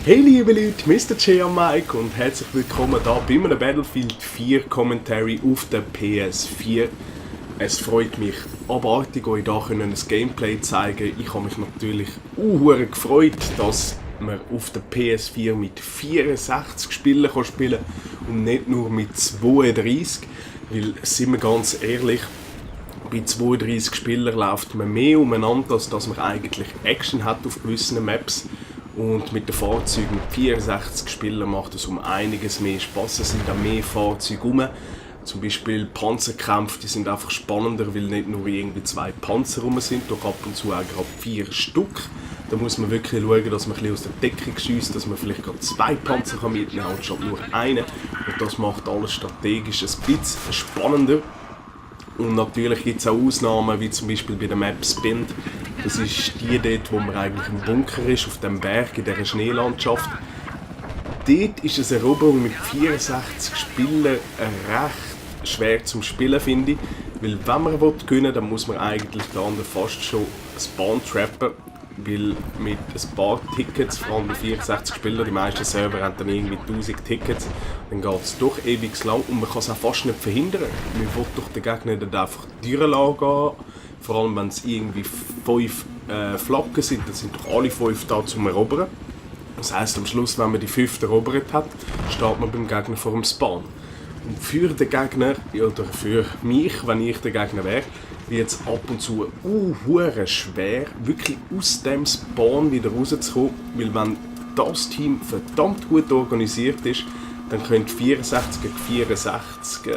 Hey liebe Leute, Mr. J am Mike und herzlich willkommen da bei einem Battlefield 4 Commentary auf der PS4. Es freut mich abartig, euch hier ein Gameplay zeigen. Ich habe mich natürlich gefreut, dass man auf der PS4 mit 64 Spielen spielen kann und nicht nur mit 32. Weil, sind wir ganz ehrlich, bei 32 Spielern läuft man mehr umeinander, als dass man eigentlich Action hat auf gewissen Maps. Und mit den Fahrzeugen mit 64 Spielern macht es um einiges mehr Spaß. Es sind auch mehr Fahrzeuge rum. Zum Beispiel Panzerkämpfe, die sind einfach spannender, weil nicht nur irgendwie 2 Panzer rum sind, doch ab und zu auch gerade 4 Stück. Da muss man wirklich schauen, dass man ein bisschen aus der Deckung schiesst, dass man vielleicht gerade 2 Panzer mitnehmen kann, anstatt nur einen. Und das macht alles strategisch ein bisschen spannender. Und natürlich gibt es auch Ausnahmen, wie zum Beispiel bei der Map Spind. Das ist die dort, wo man eigentlich im Bunker ist, auf dem Berg, in dieser Schneelandschaft. Dort ist eine Eroberung mit 64 Spielern recht schwer zum Spielen, finde ich. Weil wenn man gewinnen will, dann muss man eigentlich den anderen fast schon Spawn trappen. Weil mit ein paar Tickets, vor allem bei 64 Spielern, die meisten Server haben dann irgendwie 1000 Tickets, dann geht es doch ewig lang und man kann es auch fast nicht verhindern. Man will doch den Gegner nicht einfach durchlassen gehen, vor allem wenn es irgendwie 5 Flaggen sind, dann sind doch alle 5 da zum Erobern. Das heisst, am Schluss, wenn man die 5. erobert hat, steht man beim Gegner vor dem Spawn. Und für den Gegner, oder für mich, wenn ich der Gegner wäre, wird es ab und zu schwer, wirklich aus dem Spawn wieder rauszukommen, weil wenn das Team verdammt gut organisiert ist, dann könnt 64 gegen 64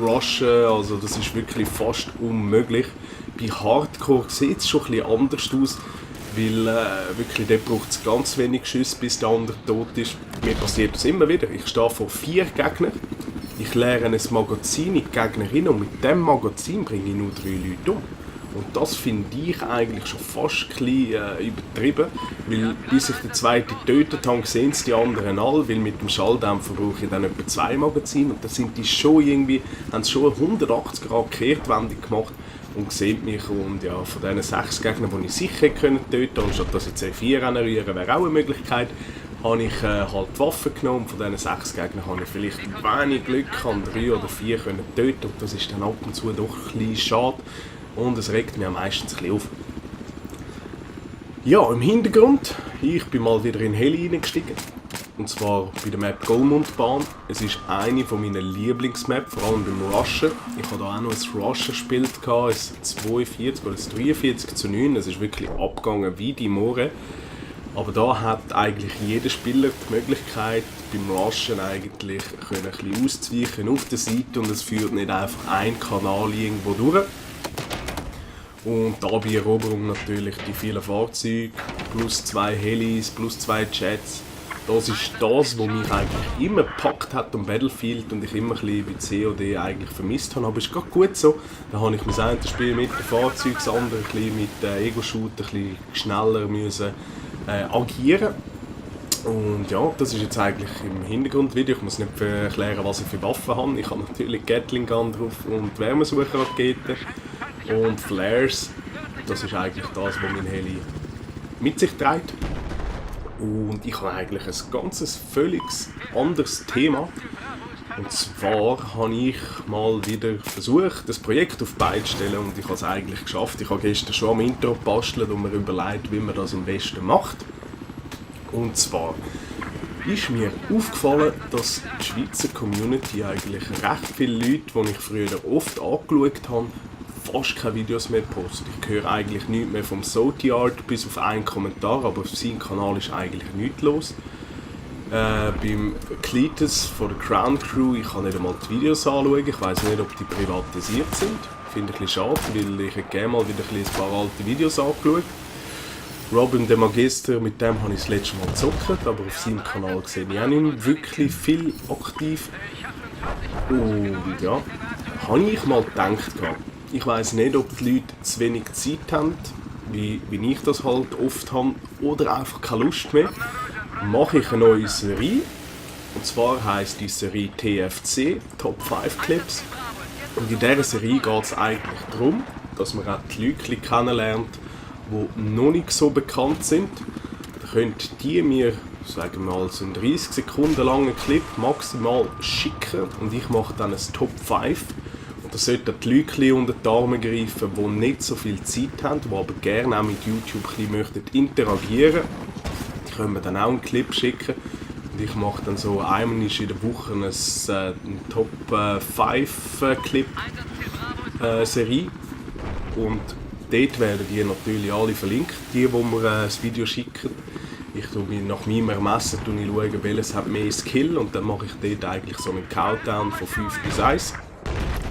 rushen, also das ist wirklich fast unmöglich. Bei Hardcore sieht es schon ein bisschen anders aus, weil wirklich dort braucht es ganz wenig Schüsse, bis der andere tot ist. Mir passiert das immer wieder, ich stehe vor 4 Gegnern. Ich leere ein Magazin in die Gegnerin und mit diesem Magazin bringe ich nur 3 Leute um. Und das finde ich eigentlich schon fast ein bisschen übertrieben, weil bis ich den zweiten getötet habe, sehen es die anderen alle, weil mit dem Schalldämpfer brauche ich dann etwa 2 Magazine und dann sind die schon irgendwie, haben sie schon 180 Grad Kehrtwendung gemacht und sehen mich. Und ja, von diesen 6 Gegnern, die ich sicher töten konnte, anstatt dass ich C4 anrühren, wäre auch eine Möglichkeit, habe ich halt die Waffe genommen. Von diesen 6 Gegnern habe ich vielleicht wenig Glück, kann 3 oder 4 töten und das ist dann ab und zu doch ein bisschen schade und es regt mich meistens ein bisschen auf. Ja, im Hintergrund, ich bin mal wieder in Heli reingestiegen und zwar bei der Map Goldmundbahn. Es ist eine meiner Lieblingsmaps, vor allem beim Rushen. Ich habe da auch noch ein Rushen gespielt, ein 42 oder ein 43:9, es ist wirklich abgegangen wie die Moore. Aber da hat eigentlich jeder Spieler die Möglichkeit, beim Rushen eigentlich ein bisschen auszuweichen auf der Seite und es führt nicht einfach ein Kanal irgendwo durch. Und da bei Eroberung natürlich die vielen Fahrzeuge, plus 2 Helis, plus 2 Jets. Das ist das, was mich eigentlich immer gepackt hat am Battlefield und ich immer ein bisschen bei COD eigentlich vermisst habe. Aber es ist gerade gut so. Da habe ich mein eines Spiel mit den Fahrzeugen, das andere ein bisschen mit Ego-Shooter ein bisschen schneller müssen agieren. Und ja, das ist jetzt eigentlich im Hintergrundvideo. Ich muss nicht erklären, was ich für Waffen habe. Ich habe natürlich Gatling Gun drauf und Wärmesucherraketen und Flares. Das ist eigentlich das, was mein Heli mit sich trägt. Und ich habe eigentlich ein ganzes völlig anderes Thema. Und zwar habe ich mal wieder versucht, das Projekt auf die Beine zu stellen und ich habe es eigentlich geschafft. Ich habe gestern schon am Intro gebastelt und mir überlegt, wie man das am besten macht. Und zwar ist mir aufgefallen, dass die Schweizer Community eigentlich recht viele Leute, die ich früher oft angeschaut habe, fast keine Videos mehr postet. Ich höre eigentlich nichts mehr vom Sotiart, bis auf einen Kommentar, aber auf seinem Kanal ist eigentlich nichts los. Beim Cletus von der Crown Crew, ich kann nicht einmal die Videos anschauen, ich weiss nicht, ob die privatisiert sind. Finde ich ein bisschen schade, weil ich hätte gerne mal wieder ein paar alte Videos angeschaut. Robin der Magister, mit dem habe ich das letzte Mal gezockt, aber auf seinem Kanal sehe ich auch nicht wirklich viel aktiv. Und ja, habe ich mal gedacht, ich weiss nicht, ob die Leute zu wenig Zeit haben, wie ich das halt oft habe, oder einfach keine Lust mehr. Mache ich eine neue Serie. Und zwar heisst die Serie TFC, Top 5 Clips. Und in dieser Serie geht es eigentlich darum, dass man auch die Leute kennenlernt, die noch nicht so bekannt sind. Da könnt ihr mir sagen wir mal, so einen 30 Sekunden langen Clip maximal schicken und ich mache dann ein Top 5. Und das sollten die Leute unter die Arme greifen, die nicht so viel Zeit haben, die aber gerne auch mit YouTube interagieren möchten. Die können mir dann auch einen Clip schicken. Und ich mache dann so einmal in der Woche eine Top 5 Clip Serie. Und dort werden die natürlich alle verlinkt, die mir das Video schicken. Ich schaue nach meinem Ermessen, welches hat mehr Skill und dann mache ich dort eigentlich so einen Countdown von 5 bis 1.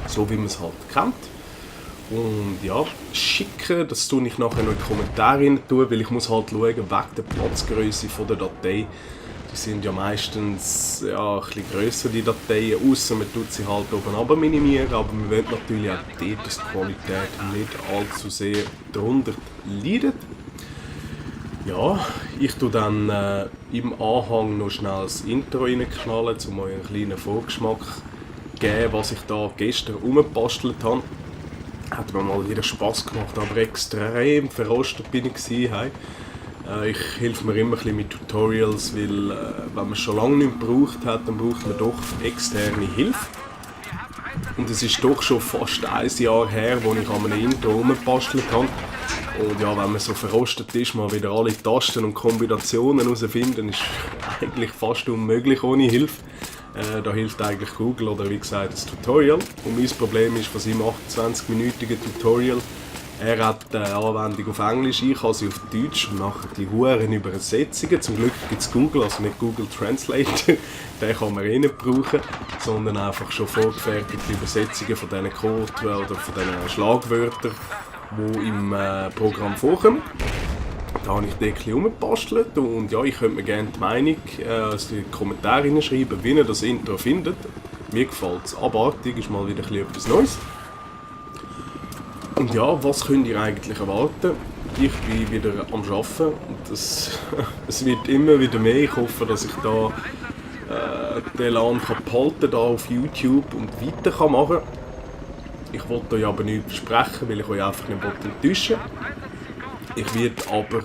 So wie man es halt kennt. Und ja, schicken, das tue ich nachher noch in die Kommentare rein, weil ich muss halt schauen, wegen der Platzgröße der Datei. Die sind ja meistens ja, ein bisschen grösser, die Dateien, außer man tut sie halt oben runter minimieren, aber man will natürlich auch dort, dass die Qualität nicht allzu sehr darunter leidet. Ja, ich tue dann im Anhang noch schnell das Intro reinknallen, um euch einen kleinen Vorgeschmack zu geben, was ich da gestern rumgebastelt habe. Hat mir mal wieder Spass gemacht, aber extrem verrostet bin ich gewesen. Ich helfe mir immer ein bisschen mit Tutorials, weil wenn man es schon lange nicht gebraucht hat, dann braucht man doch externe Hilfe. Und es ist doch schon fast ein Jahr her, wo ich an einem Intro rumgebastelt habe. Und ja, wenn man so verrostet ist, mal wieder alle Tasten und Kombinationen herausfinden, ist eigentlich fast unmöglich ohne Hilfe. Da hilft eigentlich Google oder wie gesagt das Tutorial. Und mein Problem ist, was im 28-minütigen Tutorial, er hat eine Anwendung auf Englisch, ich habe sie auf Deutsch und nachher die huren Übersetzungen. Zum Glück gibt es Google, also nicht Google Translator, den kann man eh nicht brauchen, sondern einfach schon vorgefertigte Übersetzungen von diesen Code oder von diesen Schlagwörtern, die im Programm vorkommen. Da habe ich ein bisschen rumgebastelt und ja, ich könnte mir gerne die Meinung in die Kommentare hineinschreiben, wie ihr das Intro findet. Mir gefällt es abartig, ist mal wieder etwas Neues. Und ja, was könnt ihr eigentlich erwarten? Ich bin wieder am Arbeiten und es wird immer wieder mehr. Ich hoffe, dass ich da den Elan behalten kann auf YouTube und weiter machen kann. Ich wollte euch aber nichts versprechen, weil ich euch einfach nicht enttäuschen will. Ich werde aber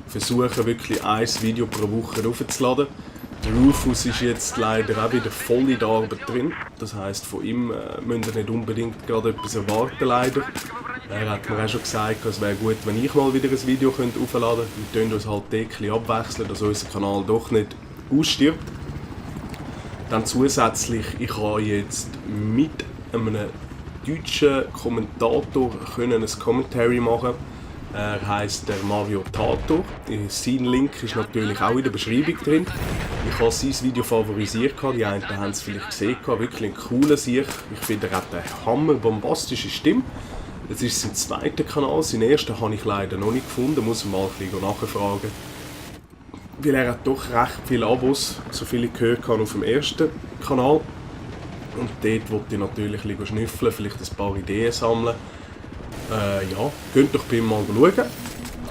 versuchen, wirklich ein Video pro Woche aufzuladen. Der Rufus ist jetzt leider auch wieder voll in der Arbeit drin. Das heisst, von ihm müsst ihr nicht unbedingt gerade etwas erwarten, leider. Er hat mir auch schon gesagt, es wäre gut, wenn ich mal wieder ein Video aufladen könnte. Wir tun uns halt täglich abwechseln, dass unser Kanal doch nicht ausstirbt. Dann zusätzlich, ich habe jetzt mit einem deutschen Kommentator ein Commentary machen. Er heisst der Mario Tato. Sein Link ist natürlich auch in der Beschreibung drin. Ich habe sein Video favorisiert, die einen haben es vielleicht gesehen, wirklich ein cooler Sieg. Ich finde, er hat eine hammerbombastische Stimme. Es ist sein zweiter Kanal, seinen ersten habe ich leider noch nicht gefunden, muss man mal ein bisschen nachfragen. Weil er hat doch recht viele Abos, so viele ich gehört habe, auf dem ersten Kanal. Und dort wollte ich natürlich ein bisschen schnüffeln, vielleicht ein paar Ideen sammeln. Ja, könnt doch bei ihm mal schauen.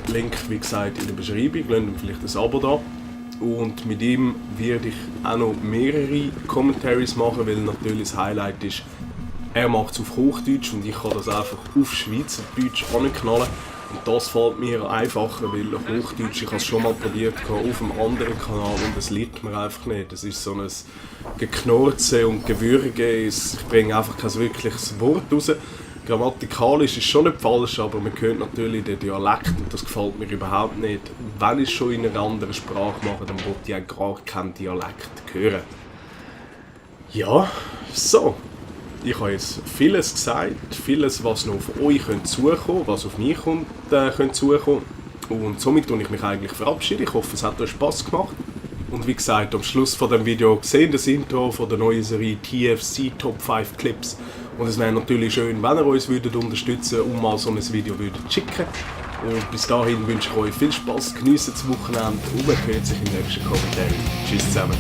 Link, wie gesagt, in der Beschreibung, lasst ihm vielleicht ein Abo da. Und mit ihm werde ich auch noch mehrere Commentaries machen, weil natürlich das Highlight ist, er macht es auf Hochdeutsch und ich kann das einfach auf Schweizerdeutsch anknallen. Und das fällt mir einfacher, weil Hochdeutsch, ich habe es schon mal probiert auf einem anderen Kanal und es liegt mir einfach nicht. Es ist so ein Geknurze und Gewürge, ich bringe einfach kein wirkliches Wort raus. Grammatikalisch ist schon nicht falsch, aber man hört natürlich den Dialekt und das gefällt mir überhaupt nicht. Wenn ich schon in einer anderen Sprache mache, dann will ich auch gar keinen Dialekt hören. Ja, so. Ich habe jetzt vieles gesagt, vieles, was noch auf euch zukommen könnte, was auf mich kommt, zukommen. Und somit verabschiede ich mich eigentlich verabschieden. Ich hoffe, es hat euch Spass gemacht. Und wie gesagt, am Schluss von dem Video gesehen das Intro von der neuen Serie TFC Top 5 Clips. Und es wäre natürlich schön, wenn ihr uns unterstützen würdet und mal so ein Video schicken. Und bis dahin wünsche ich euch viel Spass, geniessen das Wochenende und man hört sich im nächsten Kommentar. Tschüss zusammen.